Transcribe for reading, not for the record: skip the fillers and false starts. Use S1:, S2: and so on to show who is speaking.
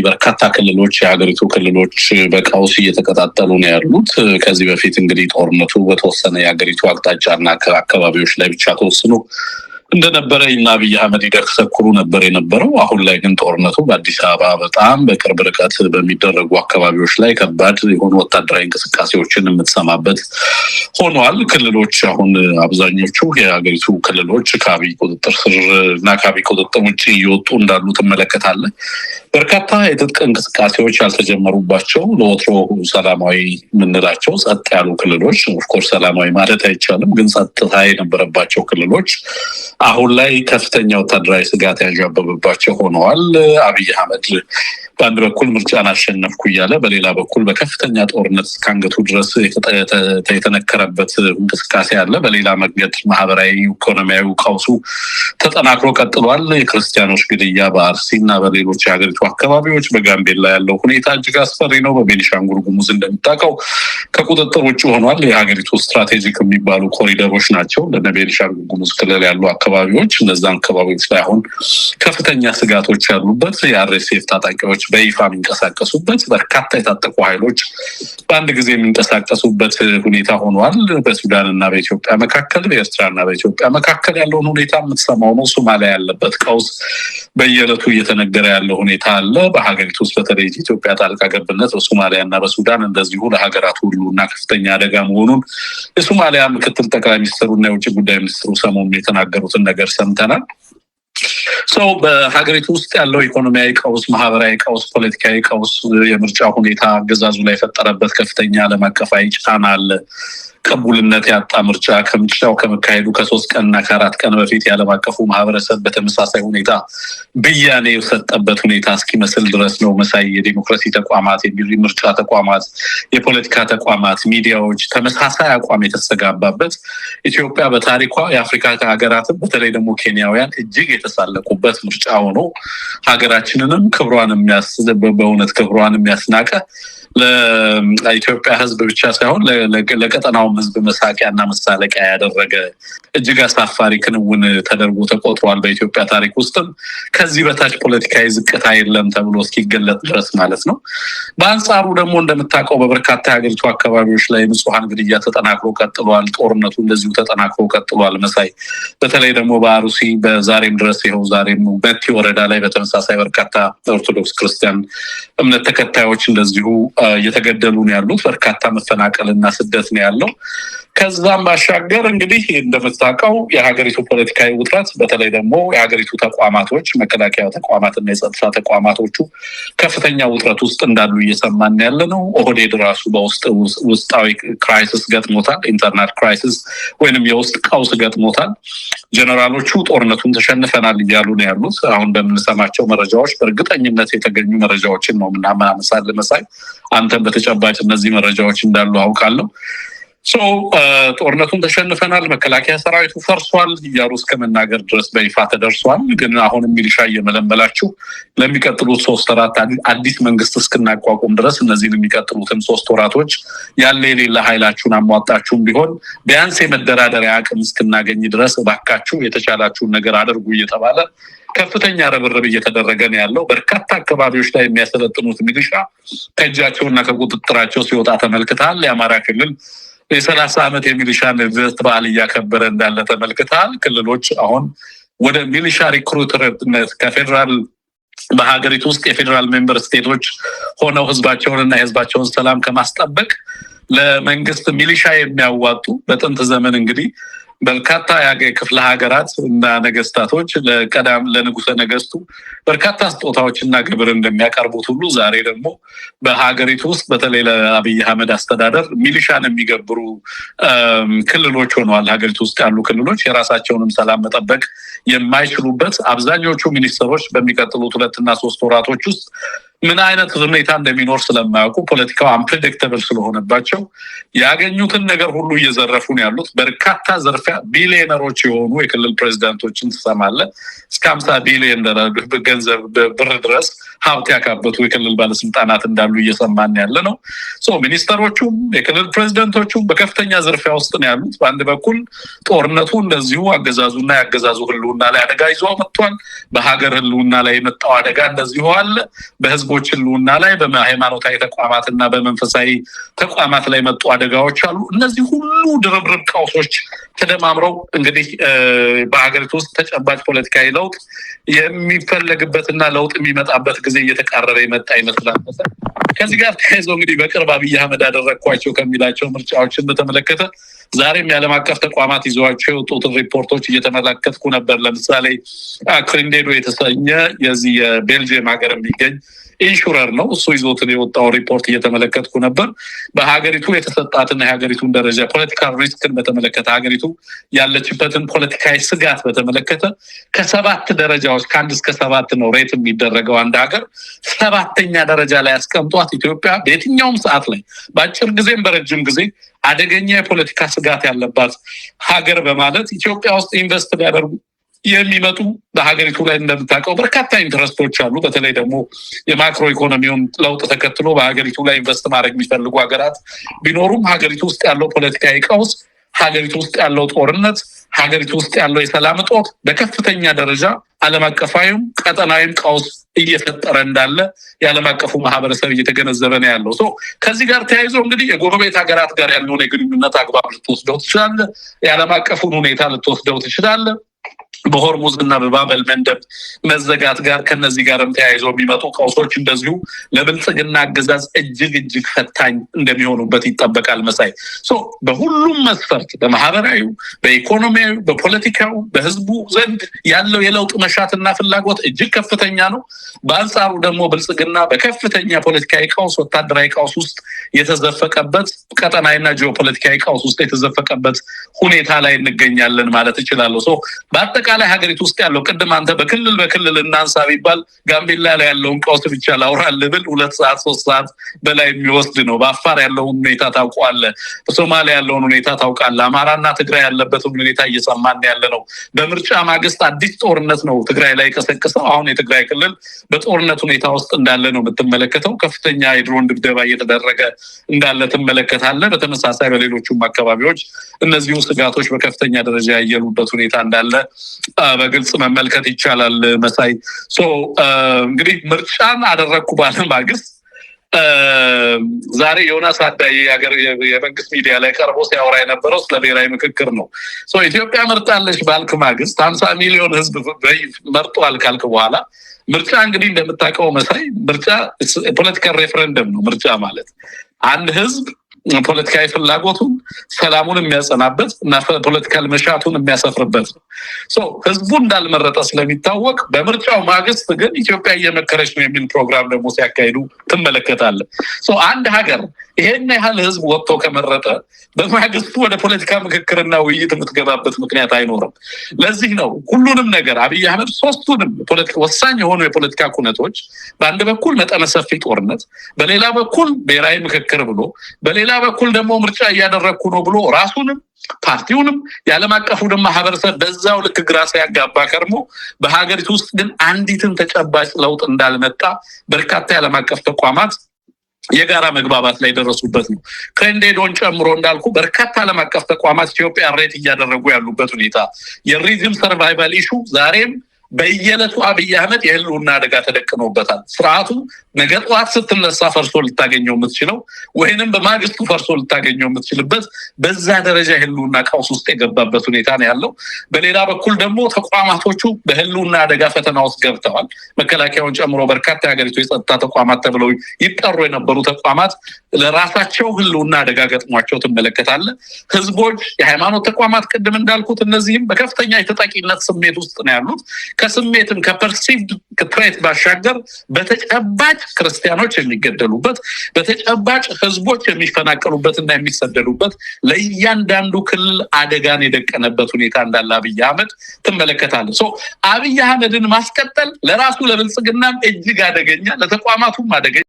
S1: በርካታ ክልሎች፣ የሀገሪቱ ክልሎች በቀውስ እየተቀጣጠሉ ነው ያሉት። ከዚህ በፊት እንግዲህ ጦርነቱ በተወሰነ የሀገሪቱ አቅጣጫና አካባቢዎች ላይ ብቻ ተወስኖ እንደነበረ እና አብይ አህመድ ይደሰኩሩ ነበር የነበረው። አሁን ላይ ግን ጦርነቱ በአዲስ አበባ በጣም በቅርብ ርቀት በሚደረጉ አካባቢዎች ላይ ከባድ የሆኑ ወታደራዊ እንቅስቃሴዎችን የምትሰማበት ሆኗል። ክልሎች አሁን አብዛኞቹ የሀገሪቱ ክልሎች ከአብይ ቁጥጥር ስር እና ከአብይ ቁጥጥር ውጭ እየወጡ እንዳሉ ትመለከታለህ። በርካታ የትጥቅ እንቅስቃሴዎች ያልተጀመሩባቸው፣ ለወትሮ ሰላማዊ የምንላቸው ጸጥ ያሉ ክልሎች፣ of course ሰላማዊ ማለት አይቻልም፣ ግን ጸጥታ የነበረባቸው ክልሎች አሁን ላይ ከፍተኛ ወታደራዊ ስጋት ያንዣበበባቸው ሆነዋል። አብይ አህመድ በአንድ በኩል ምርጫን አሸነፍኩ እያለ በሌላ በኩል በከፍተኛ ጦርነት እስከ አንገቱ ድረስ የተነከረበት እንቅስቃሴ አለ። በሌላ መንገድ ማህበራዊ፣ ኢኮኖሚያዊ ቀውሱ ተጠናክሮ ቀጥሏል። የክርስቲያኖች ግድያ በአርሲ እና በሌሎች የሀገሪቱ አካባቢዎች፣ በጋምቤላ ያለው ሁኔታ እጅግ አስፈሪ ነው። በቤኒሻንጉል ጉሙዝ እንደምታውቀው ከቁጥጥር ውጭ ሆኗል። የሀገሪቱ strategic የሚባሉ ኮሪደሮች ናቸው እንደነ ቤኒሻንጉል ጉሙዝ ክልል ያሉ አካባቢዎች። እነዛን አካባቢዎች ላይ አሁን ከፍተኛ ስጋቶች ያሉበት፣ የ RSF ታጣቂዎች በይፋ የሚንቀሳቀሱበት፣ በርካታ የታጠቁ ኃይሎች በአንድ ጊዜ የሚንቀሳቀሱበት ሁኔታ ሆኗል። በሱዳን እና በኢትዮጵያ መካከል፣ በኤርትራ እና በኢትዮጵያ መካከል ያለውን ሁኔታ የምትሰማው ነው። ሶማሊያ ያለበት ቀውስ በየዕለቱ እየተነገረ ያለው ሁኔታ አለ። በሀገሪቱ ውስጥ በተለይ ኢትዮጵያ ጣልቃ ገብነት በሶማሊያ እና በሱዳን እንደዚሁ ለሀገራት ሁሉ እና ከፍተኛ አደጋ መሆኑን የሶማሊያ ምክትል ጠቅላይ ሚኒስትሩ እና የውጭ ጉዳይ ሚኒስትሩ ሰሞኑን የተናገሩትን ነገር ሰምተናል። So በሀገሪቱ ውስጥ ያለው ኢኮኖሚያዊ ቀውስ፣ ማህበራዊ ቀውስ፣ ፖለቲካዊ ቀውስ፣ የምርጫ ሁኔታ አገዛዙ ላይ የፈጠረበት ከፍተኛ ዓለም አቀፋዊ ጫና አለ። ቅቡልነት ያጣ ምርጫ፣ ከምርጫው ከመካሄዱ ከ3 ቀንና ከ4 ቀን በፊት የዓለም አቀፉ ማህበረሰብ በተመሳሳይ ሁኔታ ብያኔ የሰጠበት ሁኔታ እስኪመስል ድረስ ነው። መሳይ፣ የዲሞክራሲ ተቋማት፣ የምርጫ ተቋማት፣ የፖለቲካ ተቋማት፣ ሚዲያዎች ተመሳሳይ አቋም የተስተጋባበት፣ ኢትዮጵያ በታሪኳ የአፍሪካ ሀገራትም በተለይ ደግሞ ኬንያውያን እጅግ የተሳለቁበት ምርጫ ሆኖ ሀገራችንንም ክብሯን በእውነት ክብሯን የሚያስናቀ፣ ለኢትዮጵያ ሕዝብ ብቻ ሳይሆን ለቀጠናውም ሕዝብ መሳቂያና መሳለቂያ ያደረገ እጅግ አሳፋሪ ክንውን ተደርጎ ተቆጥሯል። በኢትዮጵያ ታሪክ ውስጥም ከዚህ በታች ፖለቲካዊ ዝቅታ የለም ተብሎ እስኪገለጥ ድረስ ማለት ነው። በአንጻሩ ደግሞ እንደምታውቀው በበርካታ የሀገሪቱ አካባቢዎች ላይ ንጹሐን ግድያ ተጠናክሮ ቀጥሏል። ጦርነቱ እንደዚሁ ተጠናክሮ ቀጥሏል። መሳይ፣ በተለይ ደግሞ በአሩሲ በዛሬም ድረስ ይኸው ዛሬም መቲ ወረዳ ላይ በተመሳሳይ በርካታ ኦርቶዶክስ ክርስቲያን እምነት ተከታዮች እንደዚሁ እየተገደሉ ነው ያሉት። በርካታ መፈናቀልና ስደት ነው ያለው። ከዛም ባሻገር እንግዲህ እንደምታውቀው የሀገሪቱ ፖለቲካዊ ውጥረት፣ በተለይ ደግሞ የሀገሪቱ ተቋማቶች፣ መከላከያ ተቋማትና የጸጥታ ተቋማቶቹ ከፍተኛ ውጥረት ውስጥ እንዳሉ እየሰማን ያለ ነው። ኦህዴድ ራሱ በውስጥ ውስጣዊ crisis ገጥሞታል። Internal crisis ወይንም የውስጥ ቀውስ ገጥሞታል። ጀነራሎቹ ጦርነቱን ተሸንፈናል እያሉ ነው ያሉት። አሁን በምንሰማቸው መረጃዎች፣ በእርግጠኝነት የተገኙ መረጃዎችን ነው የምናመሳል። መሳይ፣ አንተም በተጨባጭ እነዚህ መረጃዎች እንዳሉ አውቃለሁ። So ጦርነቱን ተሸንፈናል፣ መከላከያ ሰራዊቱ ፈርሷል እያሉ እስከ መናገር ድረስ በይፋ ተደርሷል። ግን አሁንም ሚሊሻ እየመለመላችሁ ለሚቀጥሉት 3 ወራት አዲስ መንግስት እስክናቋቁም ድረስ እነዚህን የሚቀጥሉትን 3 ወራቶች ያለ የሌለ ኃይላችሁን አሟጣችሁም ቢሆን ቢያንስ የመደራደሪያ አቅም እስክናገኝ ድረስ እባካችሁ የተቻላችሁን ነገር አድርጉ እየተባለ ከፍተኛ ርብርብ እየተደረገ ነው ያለው። በርካታ አካባቢዎች ላይ የሚያሰለጥኑት ሚሊሻ ከእጃቸውና ከቁጥጥራቸው ሲወጣ ተመልክተሃል። የአማራ ክልል የ30 ዓመት የሚሊሻን ልደት በዓል እያከበረ እንዳለ ተመልክተሃል። ክልሎች አሁን ወደ ሚሊሻ recruiter ነት ከፌዴራል፣ በሀገሪቱ ውስጥ የፌዴራል member state ኦች ሆነው ህዝባቸውንና የህዝባቸውን ሰላም ከማስጠበቅ ለመንግስት ሚሊሻ የሚያዋጡ፣ በጥንት ዘመን እንግዲህ በርካታ ክፍለ ሀገራት እና ነገስታቶች ለቀዳም ለንጉሰ ነገስቱ በርካታ ስጦታዎች እና ግብር እንደሚያቀርቡት ሁሉ ዛሬ ደግሞ በሀገሪቱ ውስጥ በተለይ ለአብይ አህመድ አስተዳደር ሚሊሻን የሚገብሩ ክልሎች ሆነዋል። ሀገሪቱ ውስጥ ያሉ ክልሎች የራሳቸውንም ሰላም መጠበቅ የማይችሉበት፣ አብዛኞቹ ሚኒስትሮች በሚቀጥሉት 2ና 3 ወራቶች ውስጥ ምን አይነት ሁኔታ እንደሚኖር ስለማያውቁ፣ ፖለቲካው unpredictable ስለሆነባቸው ያገኙትን ነገር ሁሉ እየዘረፉ ነው ያሉት። በርካታ ዘርፊያ፣ ቢሊዮነሮች የሆኑ የክልል ፕሬዚዳንቶችን ትሰማለህ። እስከ 50 ቢሊዮን ገንዘብ ብር ድረስ ሀብት ያካበቱ የክልል ባለስልጣናት እንዳሉ እየሰማን ያለ ነው። ሚኒስተሮቹም የክልል ፕሬዚደንቶቹም በከፍተኛ ዝርፊያ ውስጥ ነው ያሉት። በአንድ በኩል ጦርነቱ እንደዚሁ አገዛዙና የአገዛዙ ህልውና ላይ አደጋ ይዞ መጥቷል። በሀገር ህልውና ላይ የመጣው አደጋ እንደዚሁ አለ። በህዝቡ በህዝቦች ህልውና ላይ፣ በሃይማኖታዊ ተቋማት እና በመንፈሳዊ ተቋማት ላይ መጡ አደጋዎች አሉ። እነዚህ ሁሉ ድርብርብ ቀውሶች ተደማምረው እንግዲህ በሀገሪቱ ውስጥ ተጨባጭ ፖለቲካዊ ለውጥ የሚፈለግበትና ለውጥ የሚመጣበት ጊዜ እየተቃረበ የመጣ ይመስላል። ከዚህ ጋር ተያይዞ እንግዲህ በቅርብ አብይ አህመድ አደረግኳቸው ከሚላቸው ምርጫዎችን በተመለከተ ዛሬም የዓለም አቀፍ ተቋማት ይዘዋቸው የወጡትን ሪፖርቶች እየተመለከትኩ ነበር። ለምሳሌ Credendo የተሰኘ የዚህ የቤልጅየም ሀገር የሚገኝ insurer ነው። እሱ ይዞትን የወጣው ሪፖርት እየተመለከትኩ ነበር። በሀገሪቱ የተሰጣትና የሀገሪቱን ደረጃ political risk ን በተመለከተ፣ ሀገሪቱ ያለችበትን ፖለቲካዊ ስጋት በተመለከተ ከሰባት ደረጃዎች፣ ከ1 እስከ 7 ነው rate የሚደረገው አንድ ሀገር፣ ሰባተኛ ደረጃ ላይ ያስቀምጧት ኢትዮጵያ በየትኛውም ሰዓት ላይ በአጭር ጊዜም በረጅም ጊዜ አደገኛ የፖለቲካ ስጋት ያለባት ሀገር በማለት ኢትዮጵያ ውስጥ invest ሊያደርጉ የሚመጡ በሀገሪቱ ላይ እንደምታውቀው በርካታ interest ኦች አሉ። በተለይ ደግሞ የማክሮ ኢኮኖሚውን ለውጥ ተከትሎ በሀገሪቱ ላይ invest ማድረግ የሚፈልጉ ሀገራት ቢኖሩም ሀገሪቱ ውስጥ ያለው ፖለቲካዊ ቀውስ፣ ሀገሪቱ ውስጥ ያለው ጦርነት፣ ሀገሪቱ ውስጥ ያለው የሰላም እጦት በከፍተኛ ደረጃ ዓለም አቀፋዊም ቀጠናዊም ቀውስ እየፈጠረ እንዳለ የዓለም አቀፉ ማህበረሰብ እየተገነዘበ ነው ያለው። So ከዚህ ጋር ተያይዞ እንግዲህ የጎረቤት ሀገራት ጋር ያለውን የግንኙነት አግባብ ልትወስደው ትችላለህ። የዓለም አቀፉን ሁኔታ ልትወስደው ትችላለህ። በሆርሙዝ እና በባበል መንደብ መዘጋት ጋር ከነዚህ ጋርም ተያይዞ የሚመጡ ቀውሶች እንደዚሁ ለብልጽግና አገዛዝ እጅግ እጅግ ፈታኝ እንደሚሆኑበት ይጠበቃል። መሳይ፣ so በሁሉም መስፈርት በማህበራዊው፣ በኢኮኖሚያዊ፣ በፖለቲካው በህዝቡ ዘንድ ያለው የለውጥ መሻትና ፍላጎት እጅግ ከፍተኛ ነው። በአንጻሩ ደግሞ ብልጽግና በከፍተኛ ፖለቲካዊ ቀውስ፣ ወታደራዊ ቀውስ ውስጥ የተዘፈቀበት፣ ቀጠናዊና ጂኦፖለቲካዊ ቀውስ ውስጥ የተዘፈቀበት ሁኔታ ላይ እንገኛለን ማለት እችላለሁ። So በአጠቃላይ ሀገሪቱ ውስጥ ያለው፣ ቅድም አንተ በክልል በክልል እናንሳ ቢባል ጋምቤላ ላይ ያለውን ቀውስ ብቻ ላውራልህ ብል 2 ሰዓት 3 ሰዓት በላይ የሚወስድ ነው። በአፋር ያለውን ሁኔታ ታውቀዋለህ። በሶማሊያ ያለውን ሁኔታ ታውቃለህ። አማራና ትግራይ ያለበትን ሁኔታ እየሰማን ያለ ነው። በምርጫ ማግስት አዲስ ጦርነት ነው ትግራይ ላይ የቀሰቀሰው። አሁን የትግራይ ክልል በጦርነት ሁኔታ ውስጥ እንዳለ ነው የምትመለከተው። ከፍተኛ የድሮን ድብደባ እየተደረገ እንዳለ ትመለከታለህ። በተመሳሳይ በሌሎቹም አካባቢዎች እነዚሁ ስጋቶች በከፍተኛ ደረጃ ያየሉበት ሁኔታ እንዳለ በግልጽ መመልከት ይቻላል። መሳይ፣ so እንግዲህ ምርጫን አደረግኩ ባለ ማግስት ዛሬ ዮናስ አዳዬ የመንግስት ሚዲያ ላይ ቀርቦ ሲያወራ የነበረው ስለ ብሔራዊ ምክክር ነው። So ኢትዮጵያ መርጣለች ባልክ ማግስት፣ 50 ሚሊዮን ህዝብ መርጧል ካልክ በኋላ፣ ምርጫ እንግዲህ እንደምታውቀው መሳይ፣ ምርጫ political referendum ነው። ምርጫ ማለት አንድ ህዝብ ፖለቲካዊ ፍላጎቱን፣ ሰላሙን የሚያጸናበት እና political መሻቱን የሚያሰፍርበት ነው። So ህዝቡ እንዳልመረጠ ስለሚታወቅ በምርጫው ማግስት ግን ኢትዮጵያ እየመከረች ነው የሚል ፕሮግራም ደግሞ ሲያካሂዱ ትመለከታለህ። So አንድ ሀገር ይሄን ያህል ህዝብ ወጥቶ ከመረጠ በማግስቱ ወደ ፖለቲካ ምክክርና ውይይት የምትገባበት ምክንያት አይኖርም። ለዚህ ነው ሁሉንም ነገር አብይ አህመድ ሶስቱንም ወሳኝ የሆኑ የፖለቲካ ኩነቶች፣ በአንድ በኩል መጠነ ሰፊ ጦርነት፣ በሌላ በኩል ብሔራዊ ምክክር ብሎ፣ በሌላ በኩል ደግሞ ምርጫ እያደረግኩ ነው ብሎ ራሱንም ፓርቲውንም የዓለም አቀፉንም ማህበረሰብ በዛው ልክ ግራ ሲያጋባ ከርሞ በሀገሪቱ ውስጥ ግን አንዲትም ተጨባጭ ለውጥ እንዳልመጣ በርካታ የዓለም አቀፍ ተቋማት የጋራ መግባባት ላይ የደረሱበት ነው። Credendo ን ጨምሮ እንዳልኩ በርካታ ዓለም አቀፍ ተቋማት ኢትዮጵያ rate እያደረጉ ያሉበት ሁኔታ የ regime survival issue ዛሬም በየዕለቱ አብይ አህመድ የህልውና አደጋ ተደቅኖበታል። ስርዓቱ ነገ ጠዋት ስትነሳ ፈርሶ ልታገኘው የምትችለው ወይንም በማግስቱ ፈርሶ ልታገኘው የምትችልበት በዛ ደረጃ የህልውና ቀውስ ውስጥ የገባበት ሁኔታ ነው ያለው። በሌላ በኩል ደግሞ ተቋማቶቹ በህልውና አደጋ ፈተና ውስጥ ገብተዋል። መከላከያውን ጨምሮ በርካታ የሀገሪቱ የጸጥታ ተቋማት ተብለው ይጠሩ የነበሩ ተቋማት ለራሳቸው ህልውና አደጋ ገጥሟቸው ትመለከታለህ። ህዝቦች፣ የሃይማኖት ተቋማት ቅድም እንዳልኩት እነዚህም በከፍተኛ የተጠቂነት ስሜት ውስጥ ነው ያሉት። ከስሜትም ከ perceived threat ባሻገር በተጨባጭ ክርስቲያኖች የሚገደሉበት፣ በተጨባጭ ህዝቦች የሚፈናቀሉበት እና የሚሰደዱበት፣ ለእያንዳንዱ ክልል አደጋን የደቀነበት ሁኔታ እንዳለ አብይ አህመድ ትመለከታለህ። So አብይ አህመድን ማስቀጠል ለራሱ ለብልጽግናም እጅግ አደገኛ፣ ለተቋማቱም አደገኛ